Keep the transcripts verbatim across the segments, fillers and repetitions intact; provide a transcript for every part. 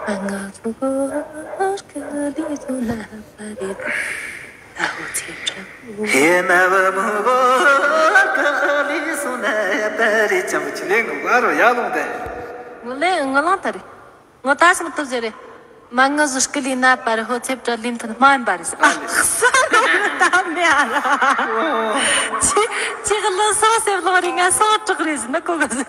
ང་ཚོ་གི་ལས་བཟོ་ན་པ་རེད། ད་ཧོ་ཚེ་བྲག་ཧེ་མ་བུ་མོ་གི་ལས་བཟོ་ན་པ་རེད། ཅང་གི་ལས་འགུལ་བ་རོ་ཡ་ལོང་དེ། ངོ་ལས་ངོ་ལང་ད་རེད། ངོ་ད་སུ་མི་ཐུབ་ཟེར་རེད། མ་ངུ་ཟུ་སྐུ་ལི་ན་པར་ཧོ་ཚེ་བྲག་ལིམ་ཐུན་མ་ཡིན་པ་རེད། ཨ་ས་རོ་ད་མེ་ཨ་ར། ཅི་ཅི་གི་ལོ་སོང་སེ་ལོ་རི་ང་སོང་དྲག་རེད་ཟེར་ན་གོ་གི་ཟེར།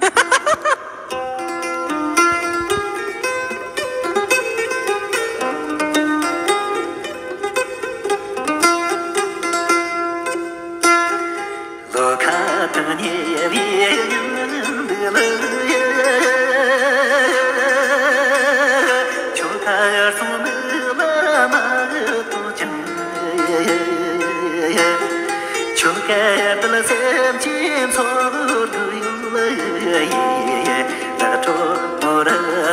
ལོ་ཁ་ཐུག་ཉེ་བའི་ཉིན་འདི་ལ། ཁྱོད་ཐར་སོང་ནི་ལ་མ་ཐུག་ཅིང་། ཁྱོད་སྐད་དུ་སེམས་ཅན་ཚོར་དུ་ཡོད་ལ། ད་གྲོགས་མོ་ར་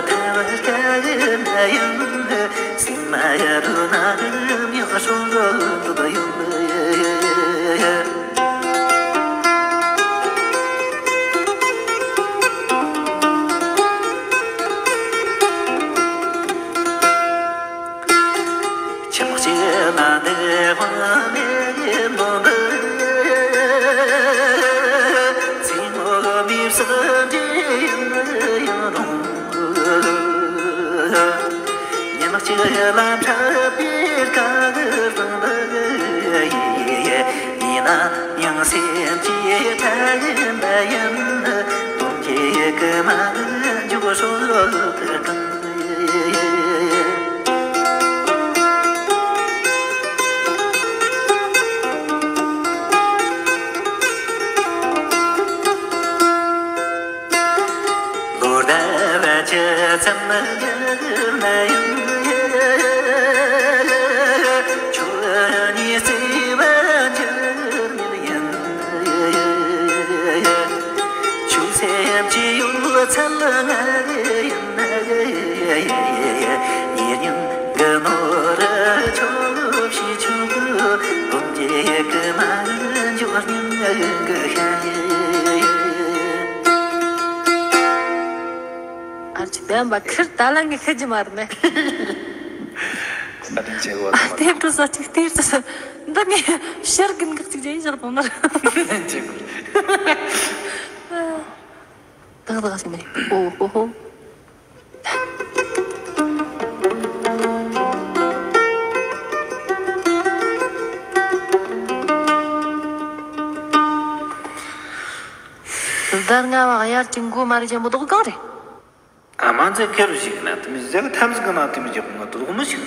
ཐར་སྐད་ན་ཡང་། སེམས་མ་ཡ་རུ་ན་མྱོང་ཤོར་དུ་ཡོད་ལ། ཁྱིམ་གཅིག་ན་བདེ་བ་མེད་ནོ་འདི། ཚེ་སྔོན་མའི་བསམ་འདྲིས་ཡིན་ཡང་རུང་། ཉིན་གཅིག་ལ་འཕྲད་པའི་སྐབས་རིང་འདི། ཡིན་ན་ཡང་སེམས་ཀྱི་དྲན་པ་ཡིན། སྟོང་གི་སྐུ་མ་འཇུག་སྲོལ་དུ་གང་། ལོ་ཟླ་བ་ཅི་ཙམ་ཡར་ན་ཡང་། ཁྱོད་ཉིད་བརྩེ་བ་འགྱུར་མེད་ཡིན། ཁྱོད་སེམས་ཀྱི་ཡོད་ཚད་ང་ཡིན། ཉེ་ཉིན་གི་ནོར་ཁྱོད་ཞིག་ཆུང་གོ་གོམ་གྱི་གི་མ་འཇོག་སྙིང་གི་ཤ་ཡིན། ཨ་ཅི་བདེན་པ་ཁིར་ད་ལན་གི་ཤི་རྒྱུ་མ་རེད་ནི། ཨ་དེ་ཆེ་གོ། ཨ་དེ་འཕྲོ་ས་ཅིག་ཏིར་ཙི་ས་འདི་ནི་ཤར་གིན་གག་ཅིག་ཇེ་ཡི་ཤར་པོ་མར། ཆེ་གོ། ཏག་ཏག་ཟིན་མེད། ཨོ་ཧོ་ཧོ། ཟླ་ལྔ་བ་དབྱར་གྱི་མགོ་མ་རེད་ཅན་པོ་དོག་གང་རེད། ཨ་མ་ཚེ་ཁེར་རུ་ཞིག་ན་དུ་མི་ཟེར་གི་ཐམས་ཅད་གི་ནང་དུ་མི་རྒྱབ་ང་དུ་ལོག་མི་ཞིག